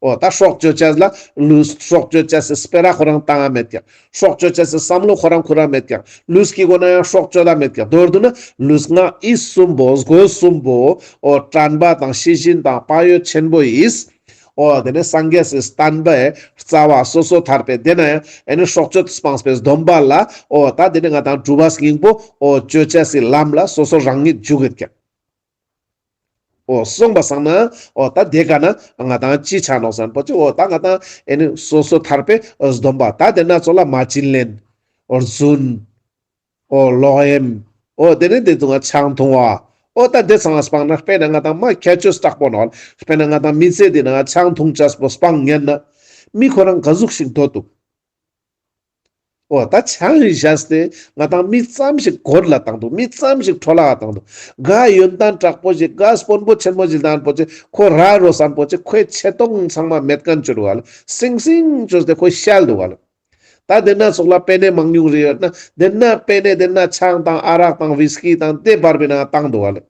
འོ་ད་སྲོག་གཅོད་ཅེས་ལ་ལུས་སྲོག་གཅོད་ཅེས་སི་སྤེ་ར་ཁོ་རང་བཏང་ང་མེད་ཀྱག། སྲོག་གཅོད་ཅེས་སི་བསམ་བློ་ཁོ་རང་ཁོ་རང་མེད་ཀྱག། ལུས་ཀྱི་སྒོ་ན་ཡང་སྲོག་གཅོད་ད་མེད་ཀྱག། མདོར་བསྡུ་ན་ལུས་ངག་ཡིད་གསུམ་པོ་སྒོ་གསུམ་པོ་འོ་དྲན་པ་དང་ཤེས་བཞིན་དང་བག་ཡོད་ཆེན་པོ་ཡིས། འོ་དེ་ནས་སངས་རྒྱས་སི་བསྟན་པའི་རྩ་བ་སོ་སོ་ཐར་པའི་དེ་ན་ཡང་ཨེ་ནི་སྲོག་གཅོད་སྤངས་པའི་སྡོམ་པ་ལ་འོ་ད་དེ་ནས་ང་དང་སྒྲུབ་པ་སྙིང་པོ་འོ་གཅོད་ཅེས་སི་ལམ་ལ་སོ་སོ་རང་ཉིད་འཇུག་གི་ཀྱག། འོ་སོང་པ་སང་ན་འོ་ད་དེ་ག་ན་ང་དང་ཅི་ཆ་ནོག་ཟེར་ན་པོ་ཅིག་འོ་ད་ང་དང་ཨེ་ནི་སོ་སོ་ཐར་པའི་སྡོམ་པ་ད་དེ་ན་ཚོགས་ལ་མ་བྱིན་ལེན། འོ་རྫུན། འོ་ལོག་གཡེམ། འོ་དེ་ནས་དེ་དུང་ང་ཆང་འཐུང་བ། འོ་ད་དེ་ཚང་མ་སྤངས་ན་དཔེར་ན་ང་དང་མ་ཁྱད་ཆོས་དྲག་པོ་ནོག། དཔེར་ན་ང་དང་མི་ཚེ་འདི་ན་ང་ཆང་འཐུང་ཅེས་པོ་སྤང་ཉན་ན་མི་ཁོ་རང་ག་ཟུག་ཞིག་འདོད་འདུག། འོ་ད་ཆང་ཞེས་ཏེ་ང་དང་མི་ཙམ་ཞིག་གོད་ལ་བཏང་འདུག། མི་ཙམ་ཞིག་འཕྲོ་བརླག་བཏང་འདུག། ག་ཡོན་ཏན་དྲག་པོ་ཞིག་ག་དཔོན་པོ་ཆེན་མོ་ཞིག་དང་པོ་ཅིག་ཁོ་ར་རོ་སམ་པོ་ཅིག་ཁོའི་ཆེ་མཐོང་ཚང་མ་མེད་མཁན་ཅོ་འདུག་ག་ལེ། སིང་སིང་ཅོས་ཏེ་ཁོ་ཤལ་འདུག་ག་ལེ། ད་དེ་ན་ཚོགས་ལ་པེ་ནེ་མང་ཉུང་རེ་ཡོད་ན་དེ་ན་པེ་ནེ་དེ་ན་ཆང་དང་ཨ་རག་དང་ཝིས་ཀི་དང་དེ་བར་བའི་ནང་བཏང་འདུག་ག་ལེ།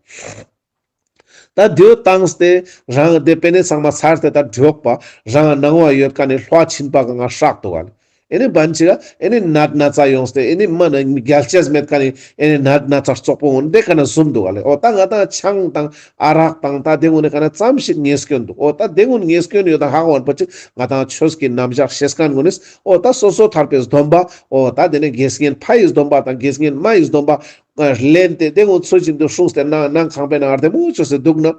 ད་དེའུ་བཏང་སྟེ་རང་དེ་པེ་ནེ་ཚང་མ་ཚར་ཏེ་ད་འགྲོགས་པ་རང་ནང་བ་ཡོད་མཁན་ནི་ལྷ་སྦྱིན་པ་གང་ང་སྲག་འདུག་ག་ལེ། ཨེ་ནི་བན་ཅིག་ཨེ་ནི་ནད་ན་ཚ་ཡོངས་ཏེ་ཨེ་ནི་མ་ན་རྒྱལ་ཅེས་མེད་མཁན་ནི་ཨེ་ནི་ནད་ན་ཚ་བཙོག་པོ་འོན་དེ་ག་ན་ཟུམ་འདུག་ག་ལེ། འོ་ད་ང་དང་ཆང་དང་ཨ་རག་དང་ད་དེ་ངུན་ནི་ག་ན་ཙམ་ཞིག་ཉེས་སྐྱོན་འདུག། འོ་ད་དེ་ངུན་ཉེས་སྐྱོན་ཡོད་དང་ཧ་གོ་བན་པོ་ཅིག་ང་དང་ཆོས་ཀྱི་རྣམ་གཞག་ཤེས་མཁན་ངུན་ནི་འོ་ད་སོ་སོ་ཐར་པའི་སྡོམ་པ་འོ་ད་དེ་ནས་དགེ་བསྙེན་ཕ་ཡི་སྡོམ་པ་དང་དགེ་བསྙེན་མ་ཡི་སྡོམ་པ་ལེན་ཏེ་དེ་ངུན་ཚུལ་བཞིན་དུ་སྲུངས་ཏེ་ནང་ནང་ཁང་པའི་ནང་བདེ་མོ་ཅོས་ཏེ་འདུག་ན།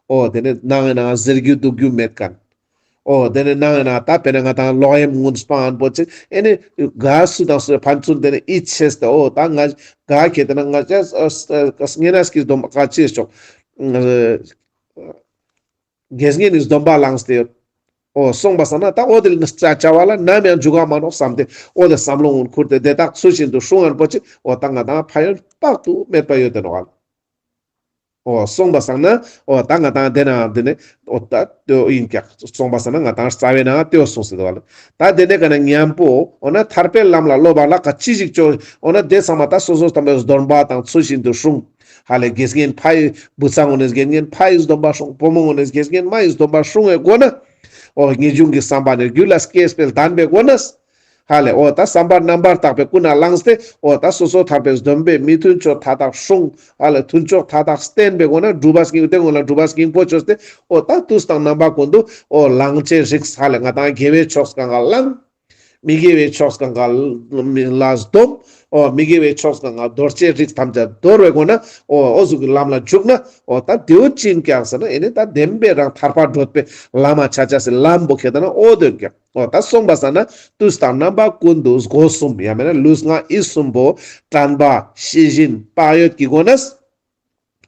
འོ་དེ་ནས་ནང་ན་ཟེར་རྒྱུ་འདུག་རྒྱུ་མེད་མཁན། འོ་དེ་ནས་ནང་ན་ད་དཔེར་ན་ང་དང་ལོག་གཡེམ་ངུན་སྤང་ཨན་པོ་ཅིག་ཨེ་ནི་ག་སུ་དང་སུ་ཕན་ཚུན་དེ་ནས་ཡིད་ཆེས་ཏེ་འོ་ད་ང་ག་ཁྱེད་དེ་ན་ང་ཅག་ངེ་ན་སྐྱིད་སྡོམ་ག་ཅི་ཆོག། དགེ་བསྙེན་ནི་སྡོམ་པ་བླངས་ཏེ་ཡོད། འོ་སོང་པ་སང་ན་ད་འོ་དེ་ལ་ནི་བྱ་བྱ་བ་ལ་ནམ་ཡང་འཇུག་ག་མ་ནོག་བསམ་སྟེ་འོ་དེ་བསམ་བློ་ངུན་ཁུར་ཏེ་དེ་དག་ཚུལ་བཞིན་དུ་སྲུང་ཨན་པོ་ཅིག་འོ་ད་ང་དང་ཕན་ཡོན་དཔག་ཏུ་མེད་པ་ཡོད་དེ་ནོག་ཨ། འོ་སོང་པ་སང་ན་འོ་ད་ང་དང་དེ་ན་དེ་ནས་འོ་ད་དེ་ཡིན་ཀྱག། སོང་པ་སང་ན་ང་དང་རྩ་བའི་ནང་དེ་འོ་སོང་ཟེར་དེ་བ་ལ། ད་དེ་ནས་ག་ན་མཉམ་པོ་འོ་ན་ཐར་པའི་ལམ་ལ་སློབ་པ་ལ་ག་ཅི་ཞིག་ཅོ་འོ་ན་དེ་ཚང་མ་ད་སོ་སོ་ཐམ་པའི་སྡོམ་པ་དང་ཚུལ་བཞིན་དུ་སྲུང་། ཧ་ལས་དགེ་བསྙེན་ཕ་ཡི་བུ་ཚ་ངོ་ནས་དགེ་བསྙེན་ཕ་ཡི་སྡོམ་པ་སྲུང་བུ་མོ་ངོ་ནས་དགེ་བསྙེན་མ་ཡི་སྡོམ་པ་སྲུང་བའི་སྒོ་ན། འོ་ངེས་འབྱུང་གི་བསམ་པ་ནི་རྒྱུད་ལ་སྐྱེས་པའི་ལྡན་པའི་སྒོ་ན། ཧ་ལས་འོ་ད་བསམ་པ་རྣམ་པར་དག་པའི་ཀུན་ནས་བླངས་ཏེ་འོ་ད་སོ་སོ་ཐར་པའི་སྡོམ་པའི་མི་མཐུན་ཕྱོགས་མཐའ་དག་སྲུང་། ཧ་ལས་མཐུན་ཕྱོགས་མཐའ་དག་བསྟེན་པའི་སྒོ་ན་སྒྲུབ་པ་སྙིང་དེ་སྔོན་ལ་སྒྲུབ་པ་སྙིང་པོ་ཅོས་ཏེ་འོ་ད་དུས་དང་རྣམ་པ་ཀུན་ཏུ་འོ་བླང་བྱའི་རིགས་ཧ་ལས་ང་དང་དགེ་བའི་ཕྱོགས་གང་ག་བླང་། མི་དགེ་བའི་ཕྱོགས་གང་ག་ལ་སྡོམ། འོ་མི་དགེ་བའི་ཕྱོགས་གང་ག་འདོར་བྱའི་རིགས་ཐམས་ཅད་འདོར་བའི་སྒོ་ན་འོ་འོ་ཟུག་གི་ལམ་ལ་འཇུག་ན་འོ་ད་དེའུ་ཅི་ཡིན་ཀྱག་ཟེར་ན་ཨེ་ནི་ད་བདེན་པའི་རང་ཐར་པ་བགྲོད་པའི་ལམ་མ་ཆ་ཆ་སི་ལམ་པོ་ཁྱེད་ན་འོ་དོན་ཀྱག། འོ་ད་སོང་པ་སང་ན་དུས་དང་རྣམ་པ་ཀུན་ཏུ་སྒོ་གསུམ་ཡང་མེད་ན་ལུས་ངག་ཡིད་གསུམ་པོ་དྲན་པ་ཤེས་བཞིན་བག་ཡོད་ཀྱི་སྒོ་ནས།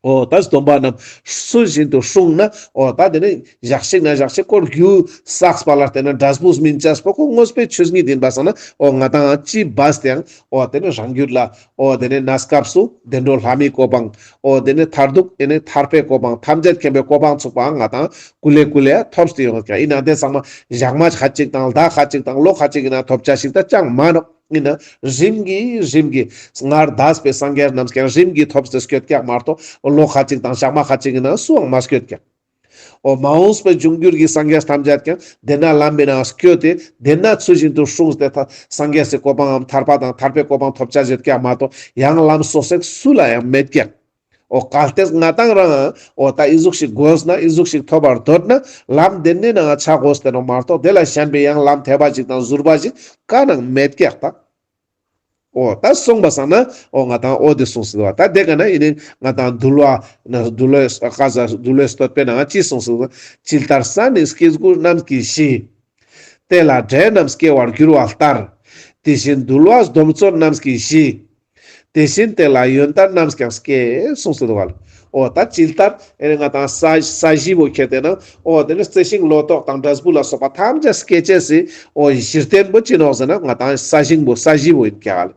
འོ་ད་སྡོམ་པ་རྣམས་ཚུལ་བཞིན་དུ་སྲུང་ན་འོ་ད་དེ་ནི་ཞག་ཅིག་ན་ཞག་ཅིག་ཁོ་རྒྱུ་བསགས་པ་ལ་བརྟེན་ན་འབྲས་བུ་སྨིན་ཅེས་པོ་ཁོ་དངོས་པོའི་ཆོས་ཉིད་ཡིན་པ་སང་ན་འོ་ང་དང་ཅི་བས་ཏེ་ཡང་འོ་དེ་ནི་རང་རྒྱུད་ལ་འོ་དེ་ནི་གནས་སྐབས་སུ་བདེ་འགྲོ་ལྷ་མིའི་གོ་འཕང་འོ་དེ་ནི་མཐར་ཐུག་དེ་ནི་ཐར་པའི་གོ་འཕང་ཐམས་ཅད་མཁྱེན་པའི་གོ་འཕང་ཚུགས་པའང་ང་དང་ཀུ་ལེ་ཀུ་ལེ་ཐོབ་སྟེ་ཡོང་ཀྱག། ཡིན་ན་དེ་ཚང་མ་ཞག་མ་ཁ་ཅིག་དང་ཟླ་ཁ་ཅིག་དང་ལོ་ཁ་ཅིག་ཡིན་ན་ཐོབ་ཅེས་ཤིག་ད་ཅང་མ་ནོག། ཡིན་ན་རིམ་གྱིས་རིམ་གྱིས་སྔར་འདས་པའི་སངས་རྒྱས་རྣམས་ཀྱང་རིམ་གྱིས་ཐོབ་སྟེ་སྐྱོད་ཀྱག་མ་གཏོགས་ལོ་ཁ་ཅིག་དང་ཞག་མ་ཁ་ཅིག་ཡིན་ན་སུའང་མ་སྐྱོད་ཀྱག། འོ་མ་འོངས་པའི་འབྱུང་འགྱུར་གྱི་སངས་རྒྱས་ཐམས་ཅད་ཀྱང་དེ་ན་ལམ་པའི་ནང་སྐྱོད་དེ་དེ་ན་ཚུལ་བཞིན་དུ་སྲུངས་ཏེ་ཐ་སངས་རྒྱས་སི་གོ་འཕང་ངམ་ཐར་པ་དང་ཐར་པའི་གོ་འཕང་ཐོབ་ཅེས་ཡོད་ཀྱག་མ་གཏོགས་ཡང་ལམ་སོ་སོ་སུ་ལ་ཡང་མེད་ཀྱག། འོ་གལ་ཏེ་ང་དང་རང་འོ་ད་ཨི་ཟུག་ཞིག་དགོས་ན་ཨི་ཟུག་ཞིག་ཐོབ་པར་འདོད་ན་ལམ་དེ་ནི་ནང་ཆ་དགོས་ཏེ་ནོག་མ་གཏོགས་དེ་ལ་གཞན་པའི་ཡང་ལམ་ཐེག་པ་ཅིག་དང་ཟུར་པ་ཅིག་ག་ནང་མེད་ཀྱག་ད། འོ་ད་སོང་པ་སང་ན་འོ་ང་དང་འོ་དེ་སོང་ཟེར་བ་ད་དེ་ག་ན་ཡིན་ནི་ང་དང་འདུལ་བ་ན་འདུལ་བའི་ཀ་ཟ་འདུལ་བའི་བསྟོད་པའི་ནང་ཅི་སོང་ཟེར་བ། ཇི་ལྟར་ས་ནི་སྐྱེ་དགུ་རྣམས་ཀྱི་གཞི། དེ་ལ་འདྲེ་རྣམས་སྐྱེ་བར་འགྱུར་བ་ལྟར། དེ་བཞིན་འདུལ་བ་སྡོམ་བརྩོན་རྣམས་ཀྱི་གཞི། དེ་བཞིན་དེ་ལ་ཡོན་ཏན་རྣམས་ཀྱང་སྐྱེ་གསུངས་སུ་འདུག་བ། འོ་ད་ཇི་ལྟར་ཨེ་ནི་ང་དང་ས་ས་གཞི་བོ་ཁྱེར་ཏེ་ན་འོ་དེ་ནི་རྩི་ཤིང་ལོ་ཏོག་དང་འབྲས་བུ་ལ་སོགས་པ་ཐམས་ཅད་སྐྱེ་ཅེས་སི་འོ་གཞི་རྟེན་པོ་ཅི་ནོག་ཟེར་ན་ང་དང་ས་ཞིང་བོ་ས་གཞི་བོ་ཡིན་ཀྱག་ལེ།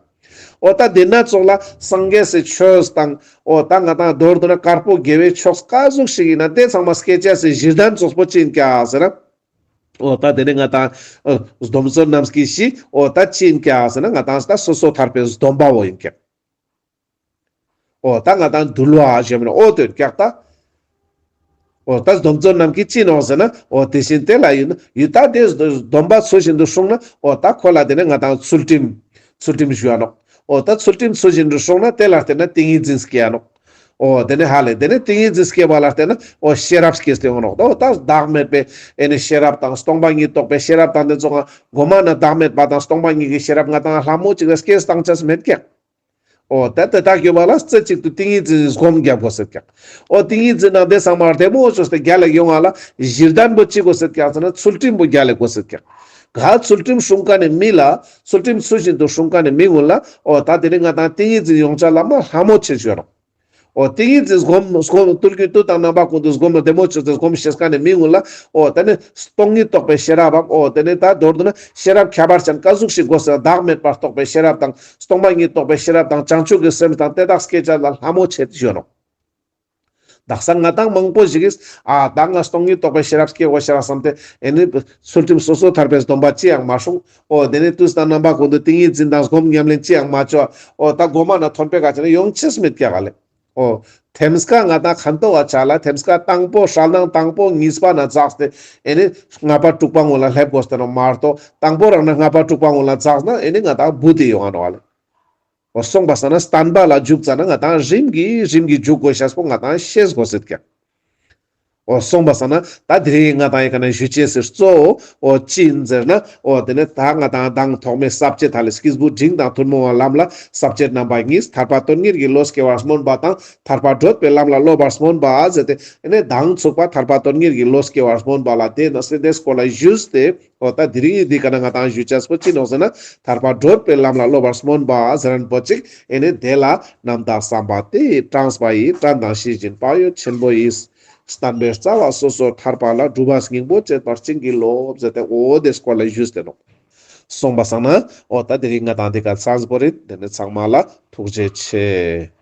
འོ་ད་དེ་ན་ཙོགས་ལ་སངས་རྒྱས་སི་ཆོས་དང་འོ་ད་ང་དང་མདོར་བསྡུ་ན་དཀར་པོ་དགེ་བའི་ཕྱོགས་ག་ཟུག་ཞིག་ཡིན་ན་དེ་ཚང་མ་སྐྱེ་ཅེས་སི་གཞི་རྟེན་ཙོགས་པོ་ཅི་ཡིན་ཀྱག་ཟེར་ན། འོ་ད་དེ་ནི་ང་དང་ཨ་སྡོམ་བརྩོན་རྣམས་ཀྱི་གཞི་འོ་ད་ཅི་ཡིན་ཀྱག་ཟེར་ན་ང་དང་ད་སོ་སོ་ཐར་པའི་སྡོམ་པ་བོ་ཡིན་ཀྱག། འོ་ད་ང་དང་འདུལ་བ་ཞེས་མིན་འོ་དོན་ཀྱག་ད། འོ་ད་སྡོམ་བརྩོན་རྣམས་ཀྱིས་ཅི་ནོག་ཟེར་ན། འོ་དེ་བཞིན་དེ་ལ་ཡུལ་ན་ཡུལ། ད་དེ་སྡོམ་པ་ཚུལ་བཞིན་དུ་སྲུང་ན། འོ་ད་ཁོ་ལ་དེ་ནི་ང་དང་ཚུལ་ཁྲིམས་ཚུལ་ཁྲིམས་ཞུ་འ་ནོག་འོ་ད་ཚུལ་ཁྲིམས་ཚུལ་བཞིན་དུ་སྲུང་ན་དེ་ལ་བརྟེན་ན་ཏིང་ངེ་འཛིན་སྐྱེ་འ་ནོག་འོ་དེ་ནི་ཧ་ལས་དེ་ནི་ཏིང་ངེ་འཛིན་སྐྱེ་བ་ལ་བརྟེན་ན་འོ་ཤེས་རབ་སྐྱེས་ཏེ་ཡོང་ནོག་འོ་ད་བདག་མེད་པའི་ཨེ་ནི་ཤེས་རབ་དང་སྟོང་པ་ཉིད་རྟོགས་པའི་ཤེས་རབ་དང་དེ་ཚོ་གོ་མ་ན་བདག་མེད་པ་དང་སྟོང་པ་ཉིད་ཀྱི་ཤེས་རབ་ང་དང་ལྷ་མོ་ཅིག་ལ་སྐྱེས་བཏང་ཆས་མེད་ཀྱག་འོ་ད་དེ་དག་ཡོད་པ་ལ་རྩེ་གཅིག་ཏུ་ཏིང་ངེ་འཛིན་སྒོམ་རྒྱབ་དགོས་ཟེར་ཀྱག་འོ་ཏིང་ངེ་འཛིན་ནང་དེ་ཚང་མ་བདེ་མོ་བཅོས་ཏེ་རྒྱལ་ལ་ཡོང་བ་ལ་གཞི་རྟེན་པོ་ཅི་དགོས་ཟེར་ཀྱག་ཟེར་ན་ཚུལ་ཁྲིམས་པོ་རྒྱལ་ལ་དགོས་ཟེར་ཀྱག་ག་ཚུལ་ཁྲིམས་སྲུང་མཁན་ནི་མི་ལ་ཚུལ་ཁྲིམས་ཚུལ་བཞིན་དུ་སྲུང་མཁན་ནི་མི་ཀུན་ལ་འོ་ད་དེ་ནི་ང་དང་ཏིང་ངེ་འཛིན་ཡོང་ཆ་ལ་མ་ལྷ་མོ་ཆེ་ཞུ་འ་ནོག་འོ་ཏིང་ངེ་འཛིན་སྒོམ་སྒོམ་ཐུར་གྱི་དུས་དང་རྣམ་པ་ཀུན་ཏུ་སྒོམ་བདེ་མོ་བཅོས་ཏེ་སྒོམ་ཤེས་མཁན་ནི་མི་ཀུན་ལ་འོ་དེ་ནི་སྟོང་ཉིད་རྟོགས་པའི་ཤེས་རབ་བམ། འོ་དེ་ནི་ད་མདོར་བསྡུ་ན་ཤེས་རབ་ཁྱད་པར་ཅན་ཀ་ཟུག་ཞིག་དགོས་ཟེར་ན་བདག་མེད་པ་རྟོགས་པའི་ཤེས་རབ་དང་སྟོང་པ་ཉིད་རྟོགས་པའི་ཤེས་རབ་དང་བྱང་ཆུབ་ཀྱི་སེམས་དང་དེ་དག་སྐྱེ་ཆ་ལ་ལྷ་མོ་ཆེ་ཞུ་འ་ནོག་དག་ས་ང་དང་མང་པོ་ཞིག་གིས་ཨ་ད་ང་སྟོང་ཉིད་རྟོགས་པའི་ཤེས་རབ་སྐྱེ་དགོས་ཤ་རག་བསམ་སྟེ་ཨེ་ནི་ཚུལ་ཁྲིམས་སོ་སོ་ཐར་པའི་སྡོམ་པ་ཅི་ཡང་མ་སྲུང་། འོ་དེ་ནི་དུས་དང་རྣམ་པ་ཀུན་ཏུ་ཏིང་ངེ་འཛིན་དང་སྒོམ་ཉམས་ལེན་ཅི་ཡང་མ་བཅོ། འོ་ད་གོ་མ་ན་ཐོན་པའི་ག་ཅི་ན་ཡོང་ཆེས་མེད་ཀྱག་ག་ལེ། འོ་ཐེམ་སྐས་ང་དང་ཁ་ཐོག་ག་ཆ་ལ་ཐེམ་སྐས་དང་པོ་ཧྲལ་ནང་དང་པོ་གཉིས་པ་ན་འཛེགས་ཏེ་ཨེ་ནི་ལྔ་པ་དྲུག་པ་ངོ་ལ་སླེབས་དགོས་ཏེ་ནོག་མ་གཏོགས་དང་པོ་རང་ན་ལྔ་པ་དྲུག་པ་ངོ་ལ་འཛེགས་ན་ཨེ་ནི་ང་དང་བུད་དེ་ཡོང་ང་ནོག་ག་ལེ། འོ་སོང་པ་སང་ན་བརྟན་པ་ལ་འཇུག་ཙ་ན་ང་དང་རིམ་གྱིས་རིམ་གྱིས་འཇུག་དགོས་ཤེས་པོ་ང་དང་ཤེས་དགོས་ཟེར་ཀྱག་འོ་སོང་པ་སང་ན་ད་དེ་རིང་ང་དང་ཡི་ག་ན་ཞུ་ཅེས་སི་གཙོ་བོ་འོ་ཅི་ཡིན་ཟེར་ན། འོ་དེ་ནི་ད་ང་དང་མདང་ཐོག་མའི་ས་བཅད་ཐ་ལེ་སྐྱེས་བུ་འབྲིང་དང་ཐུན་མོང་བ་ལམ་ལ་ས་བཅད་རྣམ་པ་གཉིས། ཐར་པ་དོན་གཉེར་གྱི་བློ་སྐྱེ་བར་སྨོན་པ་དང་ཐར་པ་བགྲོད་པའི་ལམ་ལ་སློབ་པར་སྨོན་པ་ཟེར་ཏེ་ཨེ་ནི་མདང་ཚུག་པ་ཐར་པ་དོན་གཉེར་གྱི་བློ་སྐྱེ་བར་སྨོན་པ་ལ་དེ་ན་སེ་དེ་སྐོར་ལ་ཞུས་ཏེ། འོ་ད་དེ་རིང་འདི་ཀ་ན་ང་དང་ཞུ་ཅེས་པོ་ཅི་ནོག་ཟེར་ན། ཐར་པ་བགྲོད་པའི་ལམ་ལ་སློབ་པར་སྨོན་པ་ཟེར་མཁན་པོ་ཅིག་ཨེ་ནི་དེ་ལ་རྣམ་དག་བསམ་པ་དེ་དྲངས་པ་ཡིས། དྲན་དང་ཤེས་བཞིན་བག་ཡོད་ཆེན་པོ་ཡིས། བསྟན་པའི་རྩ་བ་སོ་སོར་ཐར་པ་ལ། སྒྲུབ་པ་སྙིང་པོ་བྱེད་པར་བྱིན་གྱིས་རློབས་ཟེར་ཏེ་འོ་དེ་སྐོར་ལ་ཞུས་ཏེ་ནོག་སོང་པ་སང་ན་འོ་ད་དེ་རིང་ང་དང་འདི་ཀ་ཚང་པོ་རེད། དེ་ནི་ཚང་མ་ལ་ཐུགས་རྗེ་ཆེ།